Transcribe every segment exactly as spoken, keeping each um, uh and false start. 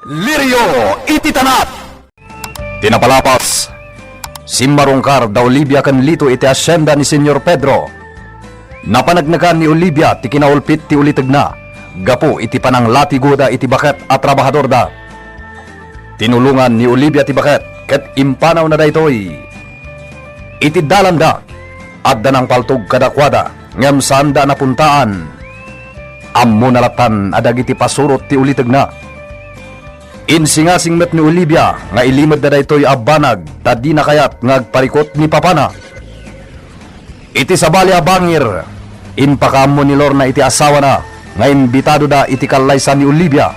Lirio iti tanap! Ti napalabas, simmarungkar da Olivia ken Lito iti asienda ni Señor Pedro. Napaneknekan ni Olivia ti kinaulpit ti ulitegna gapu iti pananglatigoda iti baket a trabahadorda. Tinulongan ni Olivia ti baket ket impanawna daytoy iti dalanda. Adda nangpaltog kadakuada ngem saanda a napuntaan. Ammona lattan a dagiti pasurot ti ulitegna. Insingasing met ni Olivia nga ilimedda daytoy a banag ta dina kayat nga agparikut ni papana. Iti sabali a bangir, impakaammo ni Lorna iti asawana nga imbitadoda iti kallaysan ni Olivia.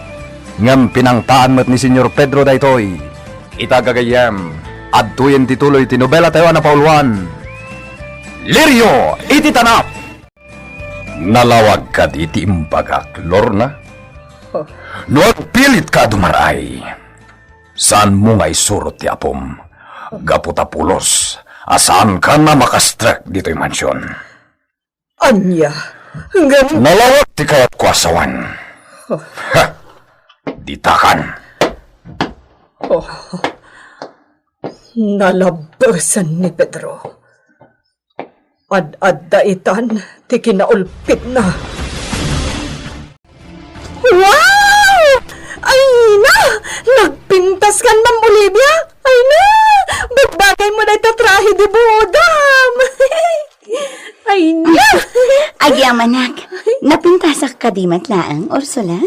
Ngem pinangtaan met ni Señor Pedro daytoy. Ita gagayyem, adtoyen ti tuloy ti nobela tayo a napauluan, Lirio iti Tanap! Nalawag kadi ti imbagak, Lorna? Oh. No agpilitka a dumaray, saanmo nga isurot ti apom gapu ta pulos a saankan a makastrek ditoy mansion. Ania? Ngem nalawag ti kayatko a sawen. Oh. Ha! Ditakan. Oh. Nalabbesen ni Pedro. Ad-adda itan ti kinaulpitna. Wow! Ay na! Nagpintaskan, Ma'am Olivia? Ay na! Bagbagaymo dayta trahe de boda! Ay na! Agyamanak, napintasak kadi met laeng, Ursula?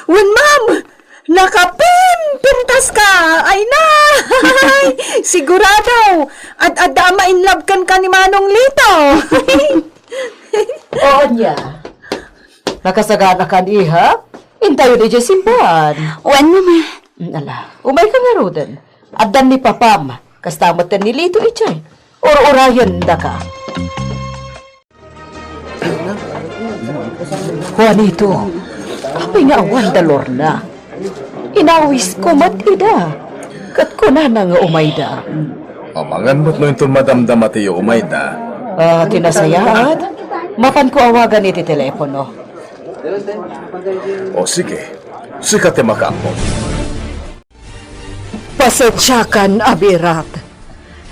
Wen, ma'am! Nakapimpintaska! Ay na! Sigurado! Ad-adda a ma-in love kenka ni Manong Lito! O, ania? Nakasaganakan, iha? Intayon idiay simbahan. Wen, mama. Mm, ala, umayka ngaruden. Addan ni papam, kasta met ni Lito idiay. Ur-urayendaka. Juanito, apay nga awanda Lorna? Inawisko met ida, ket kunana nga umayda. Amangan met no inton madamdama ti umayda. Ah, ti nasayaat, mapanko awagan iti telepono. O sige, sika ti makaammo. Pasensiakan, Abirat.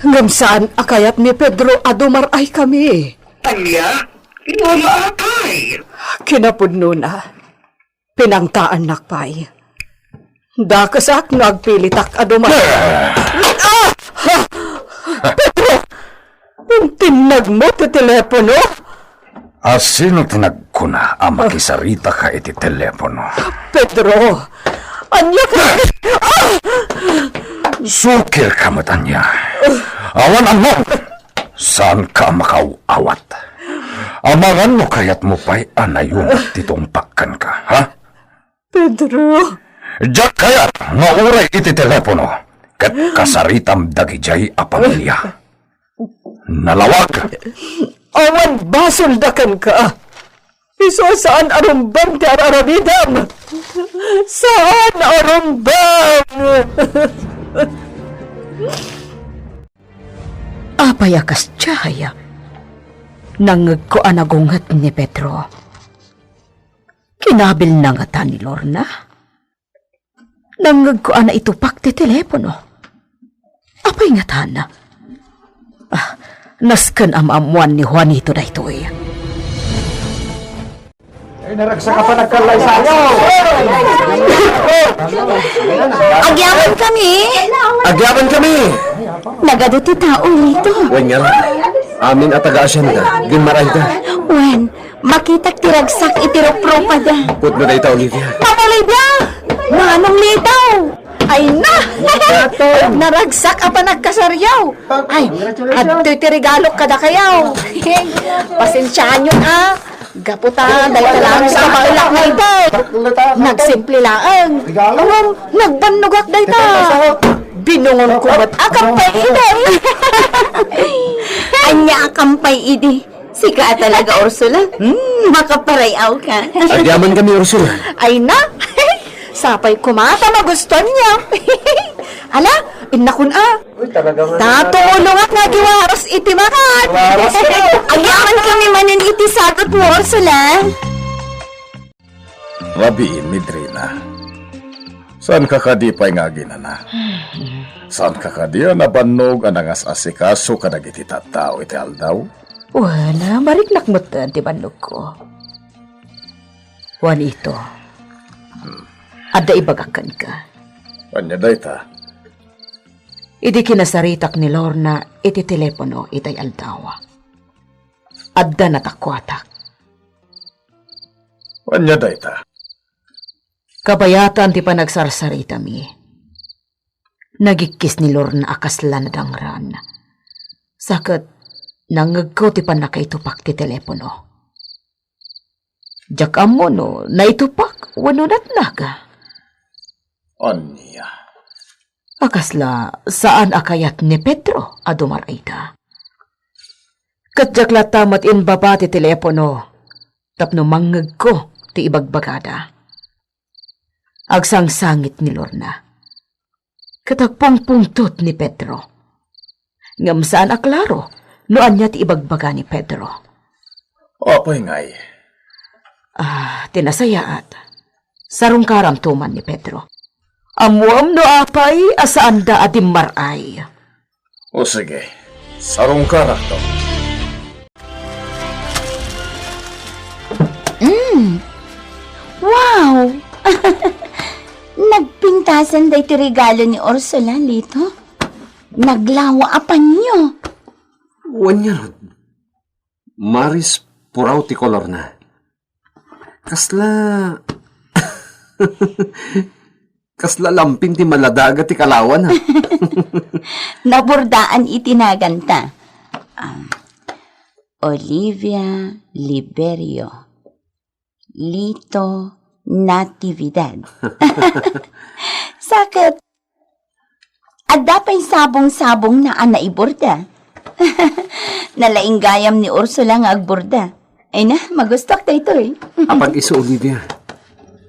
Ngem saan a kayat ni Pedro a dumar-ay kami. Ania? Wala atay. Kinapudnona, pinangtaannak pay. Dakesak no agpilitak a dumar-ay. Ah! Ha! Pedro! Intinnagmo ti telepono? A sino ti nagkuna a makisaritaka iti telepono? Pedro! Ania ka? Ah! Sukirka met ania? Awan ammo! Saanka a makaaw-awat? Amangan no kayatmo pay a nayumak ti tungpakkanka, ha? Pedro! Diak kayat nga uray iti telepono ket kasaritam dagidiay a pamilia. Nalawag! Awan basolda kenka. Isu a saan a rumbeng ti ar-aramidem. Saan a rumbeng. Apay a kasdiay? Nangngegko a nagunget ni Pedro. Kinabilna ngata ni Lorna? Nangngegko a naitupak ti telepono. Apay ngatan? Ah, nasken a maammoan ni Juanito daytoy. Ay, naragsak a panagkallaysayo! Agyaman kami! Agyaman kami! Nagadu ti tao, Lito. Wen nga, amin a taga-asienda, gimmarayda. Wen, makitak ti ragsak iti ruprupada. Pudno dayta, Olivia. Ma'am Olivia! Manong Lito! Ay na! Naragsak a panagkasaryo! Ay, adtoy ti regalok kadakayo. Pasensiayon a. Gapu ta, dayta laeng ti kabaelak nga idi. Nagsimple laeng. Ngem, nagbannogak dayta. Binungonko met a kampay idi. Ania a kampay idi? Sika a talaga, Ursula. Hmm, makaparay-awka. Agyaman kami, Ursula. Ay na. Sapay koma ta magustuanyo. Ala, innakon a. Uy, talaga nga Ta naman. Tumulongak nga agiwaros iti makat. Waros ka. Agyaman kami manen iti sagot mo, Ursula. Rabii, Midrina. Saanka kadi pay nga aginana? Saanka kadi a nabannog a nangas-asikaso kadagiti tattao iti aldaw? Wen, mariknak metten ti bannogko. Juanito, adda ibagak kenka. Ania dayta? Idi kinasaritak ni Lorna iti telepono itay aldaw, adda natakuatak. Ania dayta? Kabayatan ti panagsarsaritami, nagikkis ni Lorna a kasla nadangran. Sa ket nangngegko ti pannakaitupak ti telepono. Diak ammo no naitupak wenno natnag. Ania? A kasla saan a kayat ni Pedro a dumar-ayda. Ket diak latta met inbaba ti telepono tapno mangngegko ti ibagbagada. Agsangsangit ni Lorna. Ket agpungpungtot ni Pedro. Ngem saan a klaro no ania ti ibagbaga ni Pedro. Apay ngay? Ah, ti nasayaat, sarungkaramto man ni Pedro. Ammoam no apay a saanda a dimmar-ay. O sige, sarungkarakto. Mm. Wow! Nagpintasan daytoy regalo ni Ursula, Lito. Naglawa a panyo. Wen ngarud, maris puraw ti kolorna. Kasla, kasla lampin ti maladaga ti kalawana. Nabordaan iti naganta. Um, Olivia Liberio. Lito Natividad. Sa ket, adda pay sabong-sabongna a naiborda. Nalaing gayam ni Ursula nga agborda. Ay na, magustuak daytoy. Apag isu, Olivia.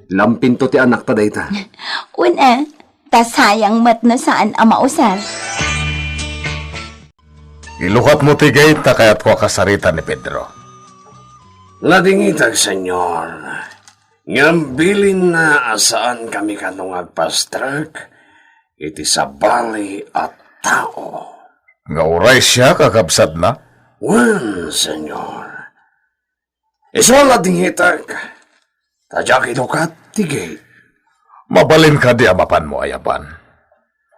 Lampinto ti anakta dayta. Wen a, ta sayang met no saan a mausar. Ilukatmo ti gate ta kayatko a kasarita ni Pedro. Ladingitag, Senyor. Ngem bilinna a saankami kano nga agpastrek iti sabali a tao. Nga uray siak a kabsatna? Wen, Senyor. Isu a ladingitek, ta diak ilukat ti gate. Mabalin kadi a mapanmo ayaban?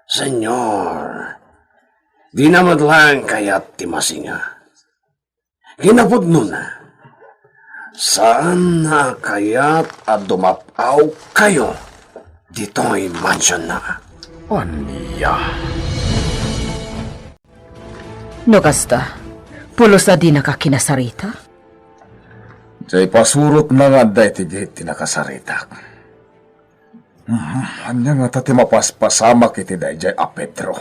Senyor, dina met laeng kayat ti masinga. Kinapudnona, saanna a kayat a dumap-awkayo ditoy mansionna. Ania? No kasta, pulos a dinaka kinasarita? Diay pasurotna nga adda iti gate ti nakasaritak. Mhm, ania ngata ti mapaspasamak iti daydiay a Pedro?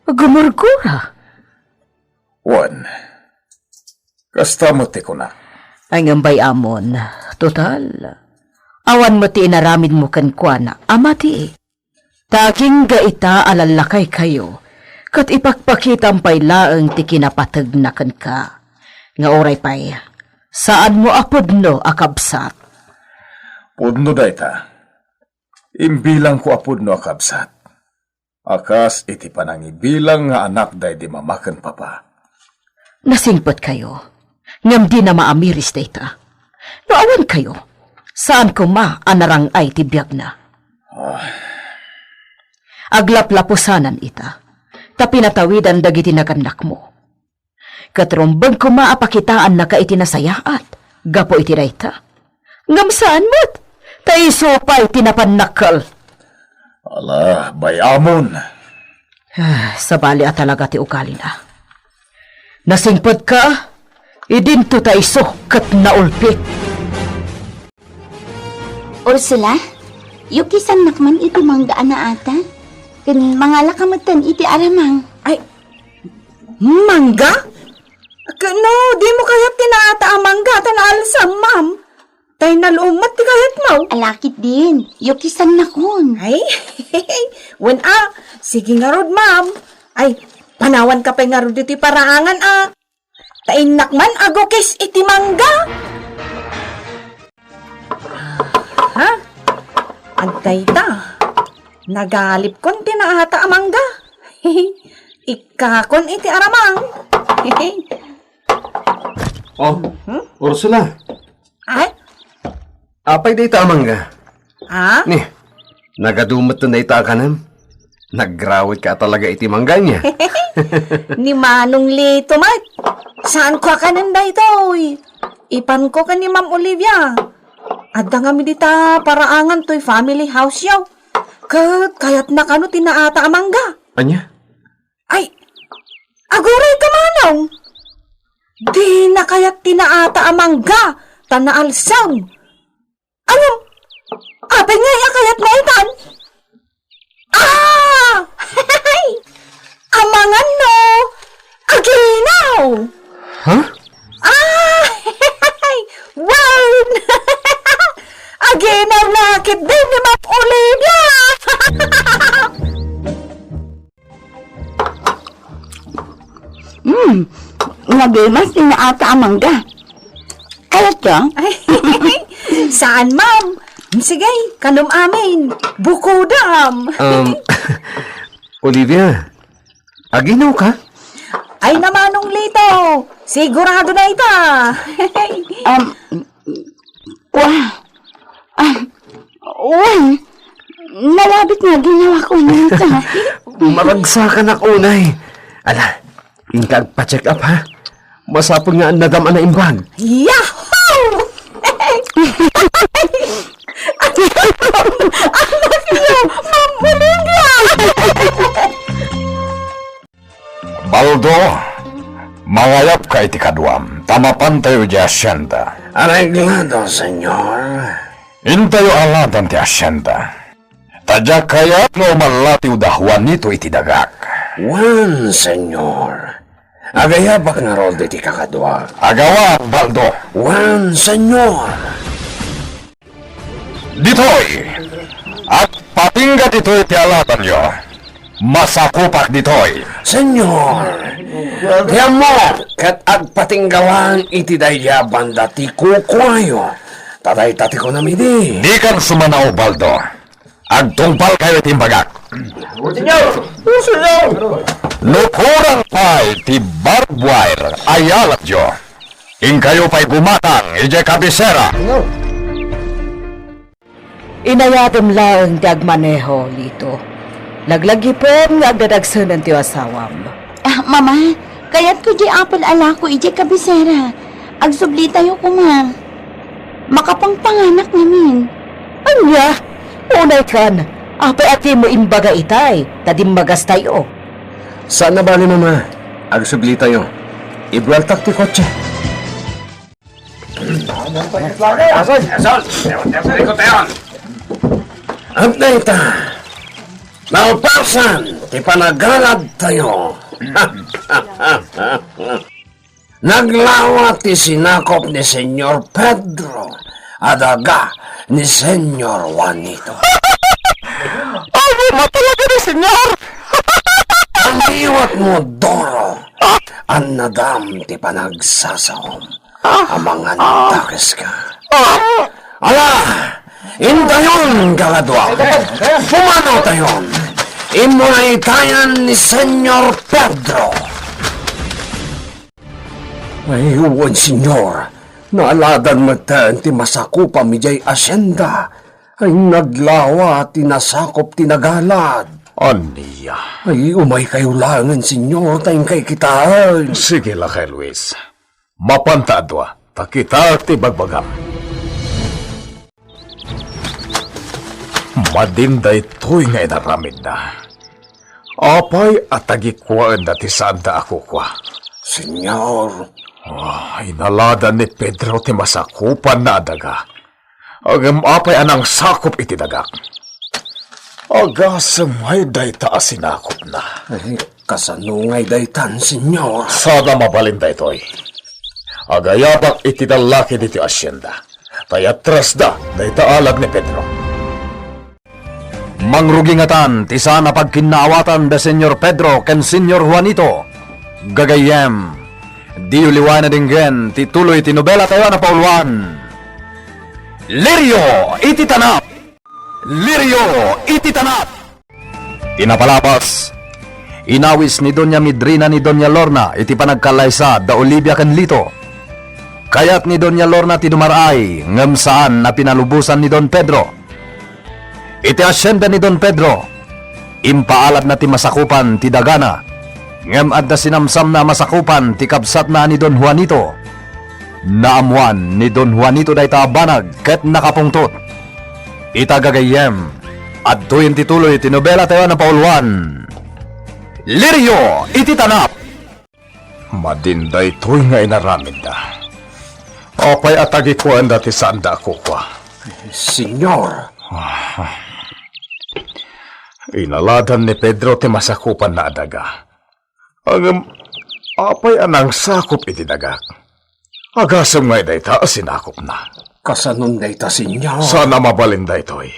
Gumurgura. Wen, kasta met ti kuna. Ay, ngem bay-amon, total, awan met ti inaramidmo kenkuana a mati. Ta agingga ita a lallakaykayo, ket ipakpakitam pay laeng ti kinapategna kenka. Nga uray pay, saanmo a pudno a kabsat. Pudno dayta. Imbilangko a pudno a kabsat. A kas iti panangibilang nga anak daydi mama ken papa. Nasingpetkayo, ngem dina maamiris dayta. No awankayo, saan koma a narang-ay ti biagna. Ah. Aglaplapusanan ita, ta pinatawidan dagiti nagannakmo. Ket rumbeng koma a pakitaannaka iti nasayaat gapu iti dayta. Ngem saan met, ta isu pay ti napannakkel. Ala, bay-amon. Ah, sabali a talaga ti ugalina. Nasingpedka, idinto ta isu ket naulpit. Ursula, yukisannak man iti mangga a naata, ken mangalaka metten iti aramang. Ay, mangga? Ket no, dimo kayat ti naata a mangga ta naalsam, ma'am. Tay nalum met ti kayatmo. Ala ketdin, yukisannakon. Ay, wen a, sige ngarud, ma'am. Ay, panawanka pay ngarud iti paraangan a. Ta innak man agukis iti mangga. Ha? Dayta, nagalipkon ti naata a mangga. Ikkakon iti aramang. Oh, Hmm? Ursula. Ay? Apay dayta a mangga? Ha? Ni, nagadu met dayta a kanem? Nagrawit ka talaga iti mangga ania? Ni Manong Lito met. Saanko a kanen daytoy? Ipanko ken ni Ma'am Olivia. Adda ngamin dita paraangan toy family house yo. Ket kayatna kano ti naata a mangga. Ania? Ay, aguray ka, Manong. Dina kayat ti naata a mangga, ta naalsem. Ngem, apay ngay a kayatna itan? Ah! Amangan no aginaw! Ha? Ah! Wow! Aginaw na ketdi ni Ma'am Olivia! Hmm, nagimas ti naata a mangga. Kayatyo? Ay, saan, ma'am? Sige, kanom amin. Bukodam. Um, Olivia, aginaw ka? Ay, ni Manong Lito. Sigurado na ita. Um, Wa. Ah, wen. Nalabit nga ginawa ko nito. Maragsakanak unay. Ala, inka agpa-check up, ha? Masapul nga annadam a naimbag. Yahoo! Anak yo, Ma'am Olivia! Baldo, mangayabka iti kaduam, ta mapantayo idiay asienda. Areglado, Señor. Intayo aladan ti asienda. Ta diak kayat nga umallatiw da Juanito iti dagak. Wen, Señor. Agayabak ngarud iti kakaduak. Agawam, Baldo. Wen, Señor. Ditoy, agpatingga ditoy ti aladanyo. Masakupak ditoy. Señor, ti ammok, ket agpatingga laeng iti daydiay a banda ti kukuayo. Ta dayta ti kunam idi. Dikan sumanao, Baldo. Agtungpalkayo iti imbagak. Señor! O, Señor! No kurang pay ti barbed wire a yalatyo, inkayo pay gumatang idiay kabisera. Inayadem laeng ti agmaneho, Lito. Laglagipem nga agdadagsenen ti asawam. Ah, Mama, kayatko diay apel a lako idiay kabisera. Agsublitayo koma. Makapangpanganak ngamin. Ania? Unay kan, apay a dimo imbaga itay, ta dimmagastayo? Saan a bali, Mama. Agsublitayo. Ibueltak ti kotse. Sol, sol, tayon. At dayta, nalpasan ti panagaladtayo. Naglawa ti sinakop ni Señor Pedro a daga ni Señor Juanito. Amo matalaga ni Señor! Ang liwat mo, Doro, annadam ti panagsasaom. Amangan dakes ka. Ala, intayon, kakaduak. Pumanaw tayon. Immunay tayan ni Señor Pedro. Ay, wen, Señor. Naaladan metten ti masakupam idiay asienda. Ay, naglawa ti nasakop ti nagalad. Ania? Ay, umaykayo laengen, Señor, ta inkay kitaen. Sige, lakay Luis. Mapanta a dua, ta kitaek ti bagbagam. Madin daytoy nga inaramidna. Apay a tagikuaenda ti saanda a kukua? Señor. Ah, inaladan ni Pedro ti masakupanna a daga. Ngem apay a nangsakop iti dagak? Agasem ngay dayta a sinakopna. Ay, kasano ngay daytan, Señor? Saan a mabalin daytoy. Agayabak iti lallaki ditoy asienda. Ta iattrasda dayta alag ni Pedro. Mangrugi ngatan ti saan a pagkinnaawatan da Señor Pedro ken Señor Juanito. Gagayyem, diyo liwaen a denggen ti tuloy ti nobela tayo a napauluan, Lirio iti Tanap. Lirio iti tanap. Ti napalabas, inawis ni Doña Midrina ni Doña Lorna iti panagkallaysa da Olivia ken Lito. Kayat ni Doña Lorna ti dumar-ay, ngem saan a pinalubosan ni Don Pedro. Iti hacienda ni Don Pedro, impaaladna ti masakupan ti dagana, ngem adda sinamsamna a masakupan ti kabsatna a ni Don Juanito. Naammoan ni Don Juanito dayta a banag ket nakapungtot. Ita gagayyem, adtoyen ti tuloy ti nobela tayo a napauluan, Lirio iti Tanap. Madin daytoy nga inaramidda. Apay a tagikuenda ti saanda a kukua? Señor. Ah. Inaladan ni Pedro ti masakupanna a daga. Ngem, apay a nangsakup iti dagak? Agasem nga dayta a sinakupna. Kasanon dayta, Señor? Saan a mabalin daytoy.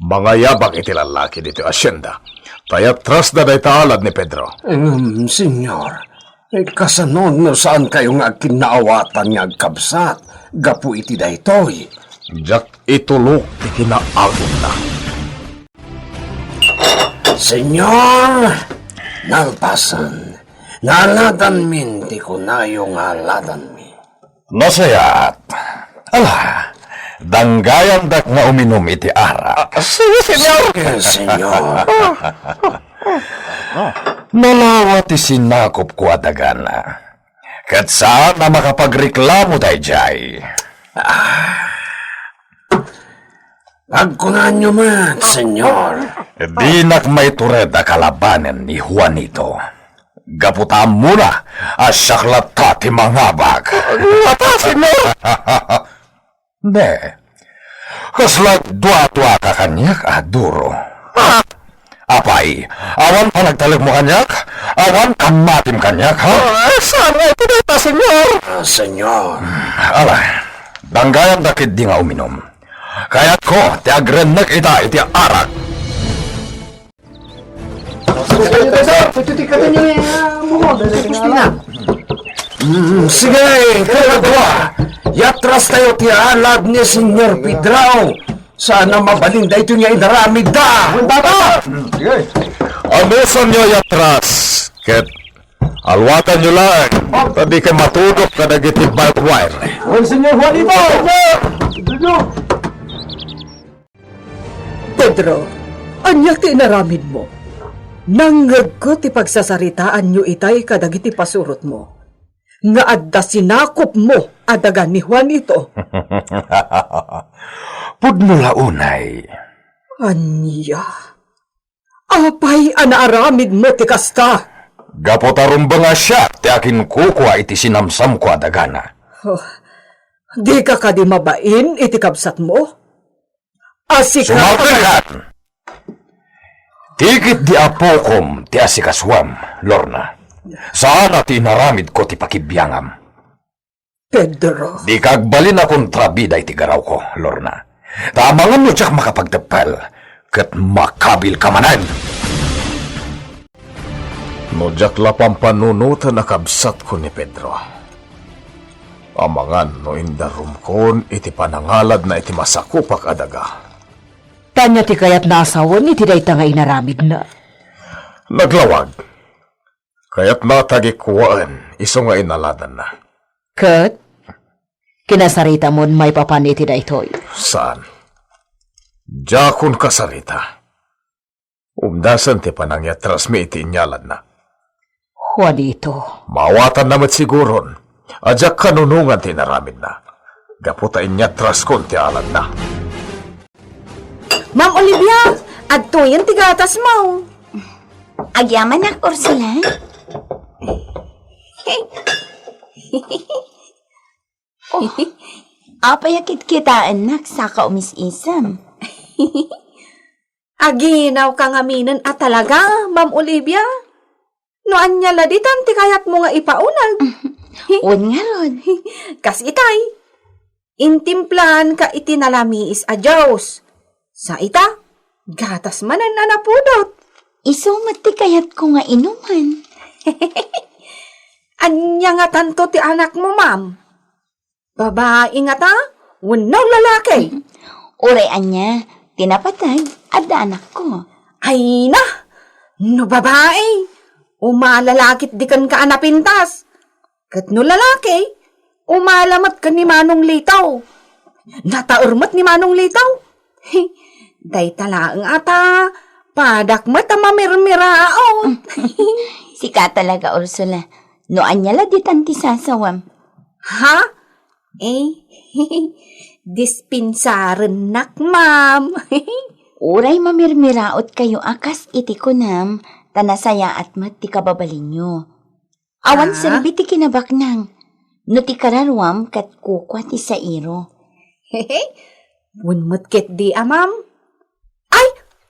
Mangayabak iti lallaki ditoy hacienda. Ta iyatrasda dayta alad ni Pedro. Ngem, Señor, eh, kasanon no saan kayo nga agkinnaawatan nga agkabsat gapu iti daytoy? Diak itulok iti naagumna. Señor, nalpasen, naaladanmin ti kunayo nga aladanmi. Nasayaat. Ala, danggayandak nga uminum iti arak. Ah, sige, Señor. Sige, Señor. Nalawa ti sinakupko a dagana. Ket saan a makapagreklamo daydiay. Agkunaanyo met, Señor. Dinak maitured a kalabanen ni Juanito. Gapu ta ammona a siak latta ti mangabak. Ngata, Señor? Ne. Kasla duadua ka kaniak a duro. Ah. Apay, awan panagtalekmo kaniak? Awan kammatim kaniak, ha? Ah, saan nga iti dayta, Señor? Ah, Señor. Ala, danggayandak ketdi nga uminum. Kayatko ti agrennek ita iti arak. Mm, sige, kadua. Iyatrastayo ti alad ni Señor Pedro. Saan a mabalin daytoy nga inaramidda. Sige. Anusanyo iyatras, ket alwatanyo laeng, ta dikay matudok kadagiti barbed wire. Wen, Señor Juanito! Pedro, ania ti inaramidmo? Nangngegko ti pagsasaritaanyo itay kadagiti pasurotmo, nga adda sinakupmo a daga ni Juanito. Pudno la unay. Ania? Apay a naaramidmo ti kasta? Gapu ta rumbeng a siak ti akinkukua iti sinamsamko a dagana. Oh, dika kadi mabain iti kabsatmo? Asika. Sumardikan! Ti ketdi apokom ti asikasuam, Lorna. Saan a ti inaramidko ti pakibiangam. Pedro. Dika agbalin a kontrabida iti garawko, Lorna. Ta amangan no diak makapagteppel, ket makabilka manen. No diak la pampanunoten a kabsatko ni Pedro, amangan no indarumkon iti panangaladna iti masakupak a daga. Ania ti kayatna a sawen iti dayta nga inaramidna? Naglawag. Kayatna a tagikuaen isu nga inaladanna. Ket kinasaritamon maipapan iti daytoy? Saan. Diakon kasarita. Umdasen ti panangyatrasmi iti inyalanna. Juanito. Maawatanna met siguron a diak kanunongan ti inaramidna, gapu ta inyatraskon ti alanna. Ma'am Olivia, adtoyen ti gatasmo. Agyamanak, Ursula. Oh, apay a kitkitaennak saka umis-isem? Aginawka ngaminen a talaga, Ma'am Olivia? No ania la ditan ti kayatmo nga ipauneg? Wen ngarud. Kas itay, intimplaanka iti nalamiis a Dios. Sa ita, gatas manen a napudot. Isu met ti kayatko nga inumen. Ania ngatanto ti anakmo, ma'am? Babai ngata wenno lalaki? Uray ania, Ti napateg, adda anakko. Ay na! No babai, umala la ketdi kenka a napintas. Ket no lalaki, umala met ken ni Manong Litaw. Nataer met ni Manong Litaw. Dayta laeng ata, padak met a mamirmiraot. Sika talaga, Ursula. No ania la ditan ti sasawam? Ha? Eh, dispensarennak, ma'am. Uray mamirmiraot kayo a kas iti kunam, ta nasayaat met ti kababalinyo. Awan Ah? serbi ti kinabaknang. No ti kararuam ket kukua ti sairo. Wen met ketdi a, ma'am. Ay,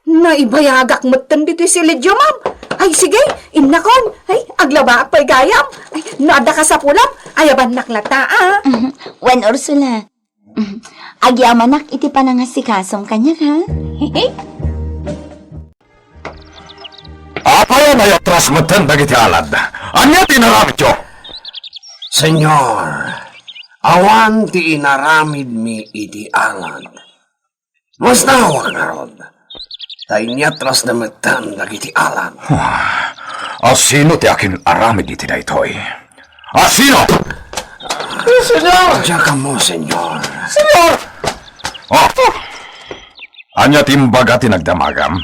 naibayagak metten ditoy silidyo, ma'am. Ay, sige, innakon. Ay, aglabaak pay gayam. Ay, no adda kasapulam, ayabannak latta, ah. Wen, Ursula. Agyamanak iti panangasikasom kaniak, ha? Apay a nayatras metten dagiti alad? Ania ti inaramidyo? Señor, awan ti inaramidmi iti alad. Masdawak ngarud, ta inyatras na metten dagiti alad. Ah, asino ti akin-aramid iti daytoy? Asino? Eh, Señor! Diak ammo, Señor. Señor! Oh, ania ti imbaga ti nagdamagam?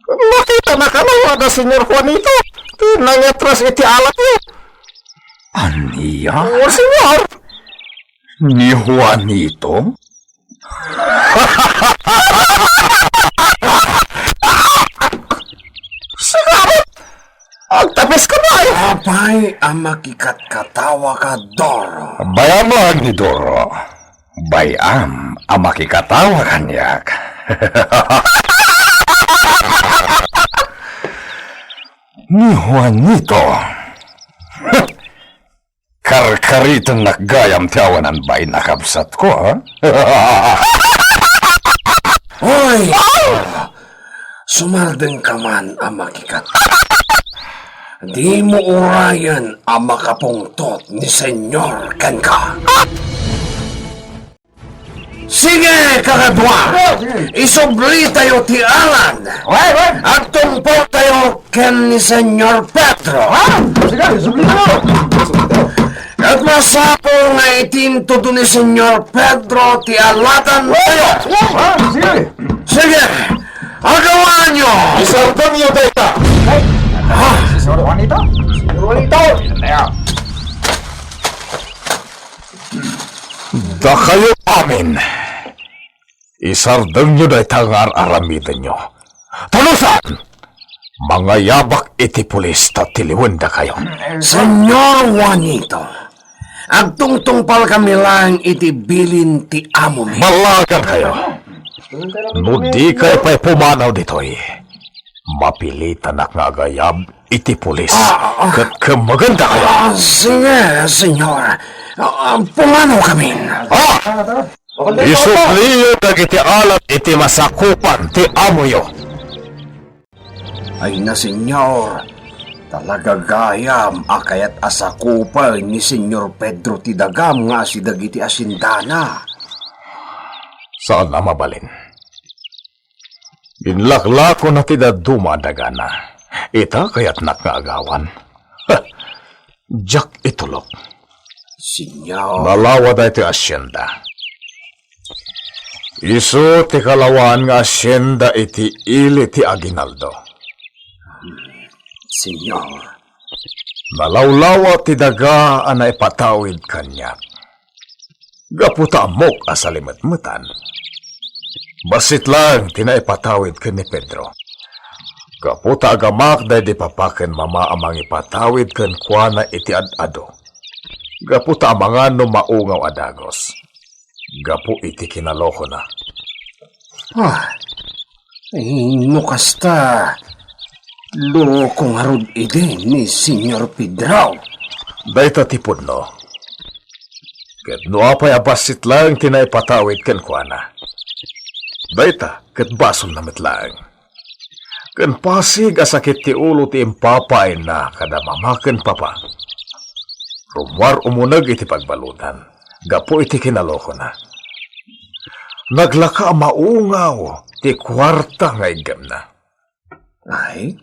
Nakita na kano ada Señor Juanito ti nangitras iti alatyo. Ania? Oh, Señor! Ni Juanito? Sika met! Agtapis ka, bay! Apay a makikatkatawa ka, Doro? Bayam ni Doro. Bayam a makikatawa kaniak. Ni Juanito. Karkaritennak gayam ti awanan bain a kabsatko, ha? Hoy! Sumardengka man a makikat. Dimo urayen a makapungtot ni Señor kenka. Sige, kakadua! Isublitayo ti alad! Agtungpaltayo ken ni Señor Pedro! Sige, isublitayo! Ket masapul nga itintudo ni Señor Pedro ti aladantayo! Sige! Sige! Agawanyo! Isardengyo dayta! Ha? Señor Juanito? Señor Juanito! Dakayo amin, isardengyo dayta nga ar-aramidenyo. Talusan! Mangayabak iti pulis ta tiliwendakayo. Señor Juanito, agtungtungpalkami laeng iti bilin ti amomi. Ballagankayo. No dikay pay pumanaw ditoy, mapilitanak nga agayab iti pulis. Ah, ah. Ket kemmegandakayo. Ah, sige, Señor. Ah, pumanawkamin. Ah! Isubliyo dagiti alad iti masakupan ti amoyo. Ay na, Señor, talaga gayam a kayat a sakupen ni Señor Pedro ti dagam nga asi dagiti asiendana. Saan a mabalin. Inlaklakona ti dadduma a dagana. Ita kayatnak nga agawan. Diak itulok. Señor. Nalawa daytoy asienda. Isu ti kalawaan nga asienda iti ili ti aguinaldo. Señor. Nalawlawa ti daga a naipatawid kaniak. Gapu ta ammok a salimetmetan. Bassit laeng ti naipatawid ken ni Pedro. Gapu ta agamak daydi papa ken mama a mangipatawid kenkuana iti ad-adu. Gapu ta amangan no maungaw a dagus. Gapu iti kinalokona. Ah, ay, no kasta, loko ngarud idi ni Señor Pedro. Dayta ti pudno. Ket no apay a bassit laeng ti naipatawid kenkuana, dayta ket basolna met laeng. Ken pasig a sakit ti ulo ti impapaayna kada mama ken papa. Rummuar umuneg iti pagbaludan gapu iti kinalokona. Naglaka a maungaw ti kuarta nga iggemna. Ay,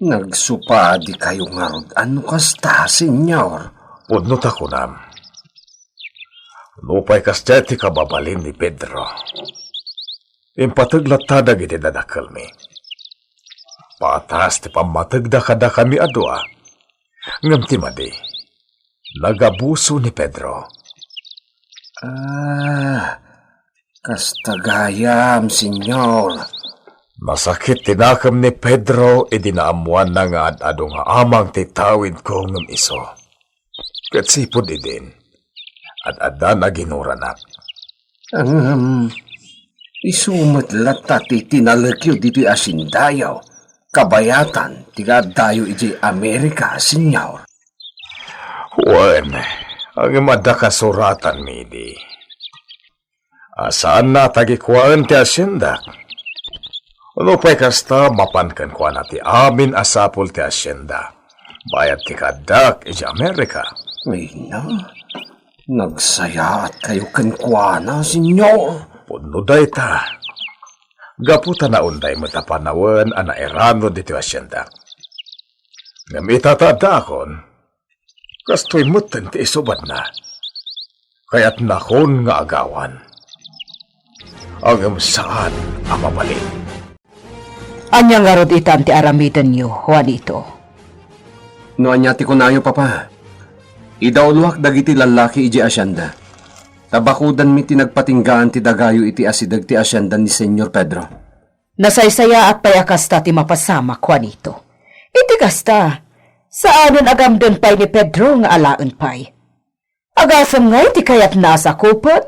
nagsupadi kayo ngarud a no kasta, Señor. Pudno ta kunam. Nupay kasdiay ti kababalin ni Pedro, impateg latta dagiti dadakkelmi. Patas ti pammategda kadakami a dua, ngem ti madi, nagabuso ni Pedro. Ah, kasta gayam, Señor. Nasakit ti nakem ni Pedro idi naammoanna nga ad-adu nga amang ti tawidko ngem isu. Ket sipud idin, ad-addan a ginuranak. Ngem, isu met latta ti tinalekyo ditoy asiendayo, kabayatan ti kaaddayo idiay Amerika, Señor. Wen, ngem adda kasuratanmi idi a saanna a tagikuaen ti asiendak. Nupay kasta, mapan kenkuana ti amin a sapul ti asienda, bayat ti kaaddak idiay Amerika. Ay na, nagsayaat kayo kenkuana, Señor. Pudno dayta. Gapu ta naunday met a panawen a nairano ditoy asiendak. Ngem ita ta addaakon, kastoy metten ti isubadna. Kayatnakon nga agawan. Ngem saan a mabalin. Ania ngarud itan ti aramidenyo, Juanito? No ania ti kunayo, Papa, idauloak dagiti lallaki idiay asienda. Ta bakudanmi ti nagpatinggaan ti dagayo iti asideg ti asienda ni Señor Pedro. Nasaysayaat pay a kasta ti mapasamak, Juanito. Iti kasta, saanen a gamden pay ni Pedro nga alaen pay. Agasem ngay ti kayatna a sakupen?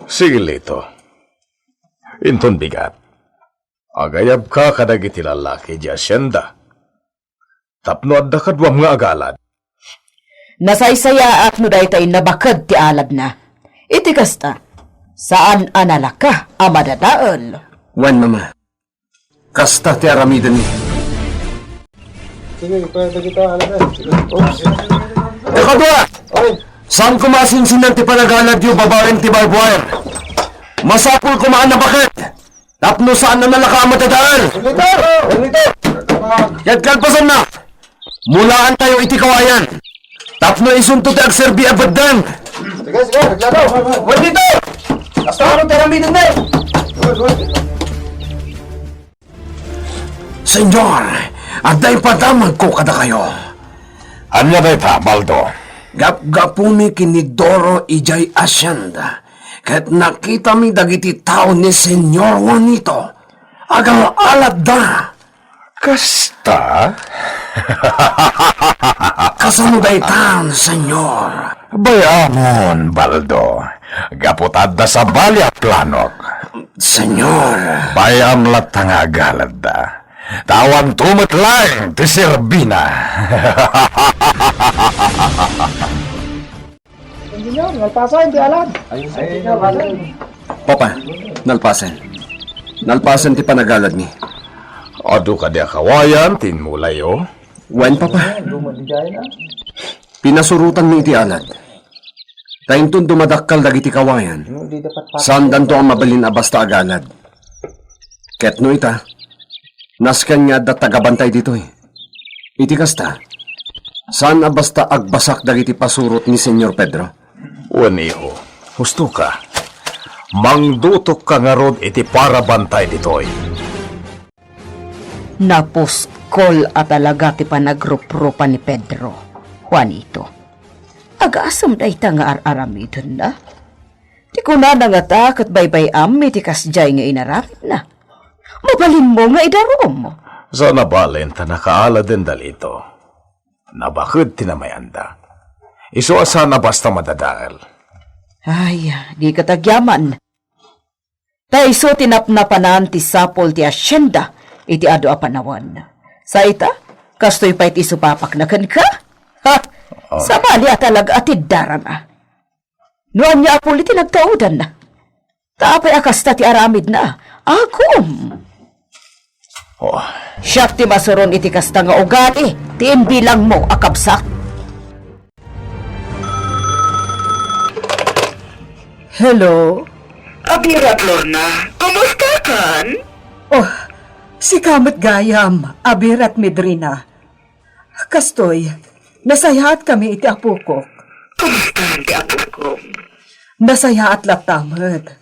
Sige, Lito. Inton bigat, agayabka kadagiti lallaki idiay asienda. Tapno adda kaduam nga agalad. Nasaysayaat no dayta innabaked ti aladna. Iti kasta, saan a nalaka a madadael. Wen, Mama. Kasta ti aramidenmi. Sige, pwede kita, ano na. Oops. Ikadua! Oy! Saan koma a sinsinan ti panagaladyo babaen ti barbed wire? Masapul koma a nabaked. Tapno saan a nalaka a madadael. Monitor! Monitor! Ket kalpasanna, mulaantayo iti kawayan. Tapno isunto ti agserbi a beddeng. Sige, sige, reklamo. Monitor! Hasta ano ti aramiden na? Señor, adda ipadamagko kadakayo. Ania dayta, Baldo? Gapgapumi ken ni Doro idiay asienda. Ket nakitami dagiti tao ni Señor Juanito. Agal-aladda. Kasta? Kasano daytan, Señor? Bay-amon, Baldo. Gapu ta adda sabali a planok. Señor. Bay-am latta nga agaladda. Ta awanto met laeng ti serbina. Engineer, nalpasen ti alad. Ay, Papa, nalpasen. Nalpasen ti panagaladmi. Adu kadi a kawayan ti inmulayo? Wen, Papa. Pinasurotanmi iti alad. Ta inton dumadakkel dagiti kawayan, saandanto a mabalin a basta agalad. Ket no ita, nasken nga adda tagabantay ditoy. Iti kasta, saan a basta agbasak dagiti pasurot ni Señor Pedro. Wen, iho, husto ka. Mangdutok ka ngarud iti parabantay ditoy. Napuskol a talaga ti panagruprupa ni Pedro, Juanito. Agasem dayta nga ar-aramidenna. Ti kunana ngata ket baybay-am iti kasdiay nga inaramidna. Mabalinmo nga idarum. Saan a balen ta nakaaladen da Lito. Nabaked ti namay-anda. Isu a saan a basta madadael. Ay, dika agyaman. Ta isu ti napnapanan ti sapul ti asienda iti adu a panawen. Sa ita, kastoy pay ti isupapakna kenka? Ha? Oh. Sabali a talaga a tiddarana. No ania a puli ti nagtaudanna? Ta apay a kasta ti aramidna? Agum! Oh. Siak ti masuron iti kasta nga ugali ti imbilangmo a kabsat. Hello? Abirat, Lorna, kumusta kan? Oh, sika met gayam, Abirat Medrina. Kastoy, nasayaat kami iti apokok. Kumusta ti apokok? Nasayaat latta met.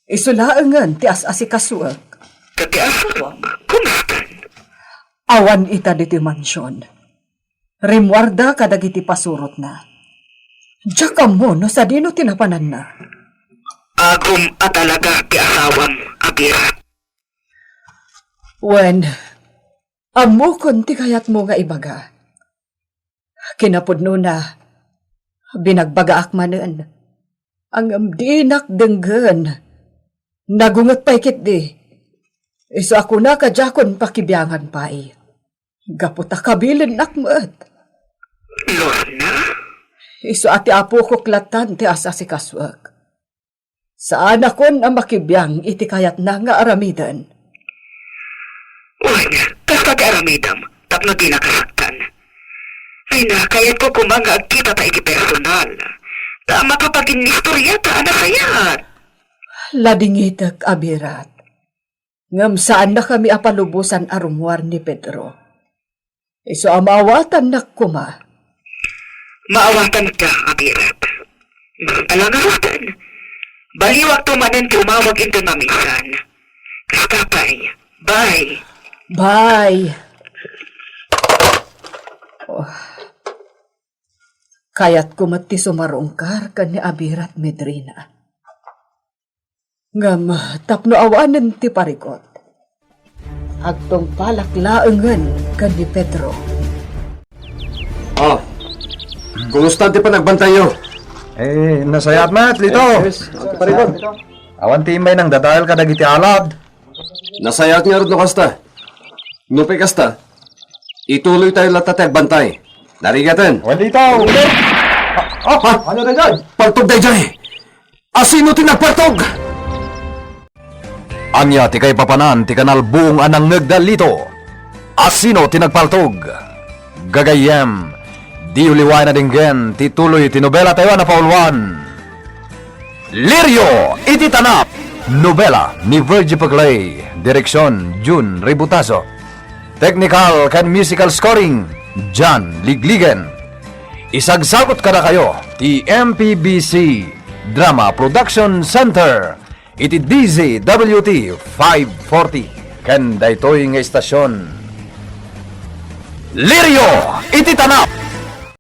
Isu laengen ti as-asikasuek. Ket ti asawam, kumusta? Awan ita ditoy mansion. Rimmuarda kadagiti pasurotna. Diak ammo no sadino ti napananna. Agum a talaga ti asawam, Abirat. Wen, ammokon ti kayatmo nga ibaga. Kinapudnona, binagbagaak manen. Ngem dinak denggen. Nagunget pay ketdi. Isu a kuna a diakon pakibiangan pay. Gapu ta kabilennak met. Lorna? Isu a ti apokok lattan ti as-asikasuek. Saanakon a makibiang iti kayatna nga aramiden. Wen, kasta ti aramidem, tapno dina kasaktan. Ay na, kayatko koma nga agkitata iti personal. Ta makapaginnistoriata a nasayaat. Ladingitek, Abirat. Ngem saannakami a palubosan a rummuar ni Pedro. Isu a maawatannak koma. Maawatanka, Abirat. Ala nga rusten. Baliwakto manen ti umawag inton mamisan. Kasta pay. Bye. Bye. Oh. Kayatko met ti sumarungkar ken ni Abirat Medrina. Ngem tapno awanen ti parikut, agtungpalak laengen ken ni Pedro. Ah, kumusta ti panagbantayyo? Eh, nasayaat met, Lito. Eh, yes, parikut. Awan ti immay nangdadael kadagiti alad. Nasayaat ngarud no kasta. Nupay kasta, ituloytayo latta ti agbantay. Narigaten. Wen, Lito. Ah, ah, ano daydiay? Paltog daydiay. Asino ti nagpaltog? Ania ti kaipapanan ti kanal buong a nangngegda, Lito? Asino ti nagpaltog? Gagayyem, diyo liwaen a denggen ti tuloy ti nobela tayo a napauluan. Lirio iti Tanap. Nobela ni Virgie Peclay. Direksion, Jun Ributaso. Technical ken musical scoring, John Ligligen. Isagsagut kadakayo ti M P B C Drama Production Center iti D Z W T five forty ken daytoy nga istasion. Lirio iti Tanap.